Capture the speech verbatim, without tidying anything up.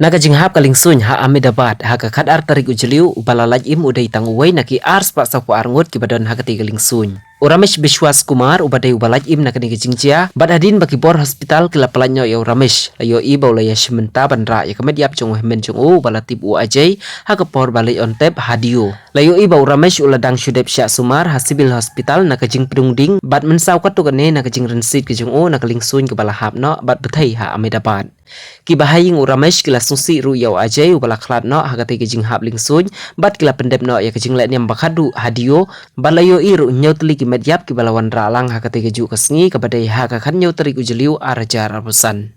Na ka jinghap ka lyngsuin ha Ahmedabad, ha ka khatar tarik u Jylliew, uba la lait im u dei tang uwei na ki ar spah saw phew ar ngut kiba don ha katei ka lyngsuin. U Ramesh Biswas Kumar, uba dei uba lait im na kane ka jingjia, bad hadien ba ki bor hospital ki la pyllait noh ïa u Ramesh, la ïohi ba u la ïashim bynta ban rah ïa ka met ïap jong u hynmen jong u, uba la tip u Ajay, ha ka por ba leit on tep ha Diu. La ïohi ba u Ramesh u la dang shu dep shah sumar ha Civil Hospital na ka jingpdung ding, bad mynsaw katto katne na ka jingrynsih ka jong u na ka lyngsuin kaba la hap noh, bad bthei ha Ahmedabad. Kiba ha ïing u Ramesh ki la sngewsih ruh ïa u Ajay uba la khlad noh ha katei ka jinghap lyngsuin, bad ki la pyndep noh ïa ka jingleh niam ba khatduh ha Diu, bad la ïohi ruh hynñiew tylli ki met ïap kiba la wanrah lang ha katei ka juh ka sngi kaba dei ha ka khathynñiew tarik u Jylliew ar hajar arphew san.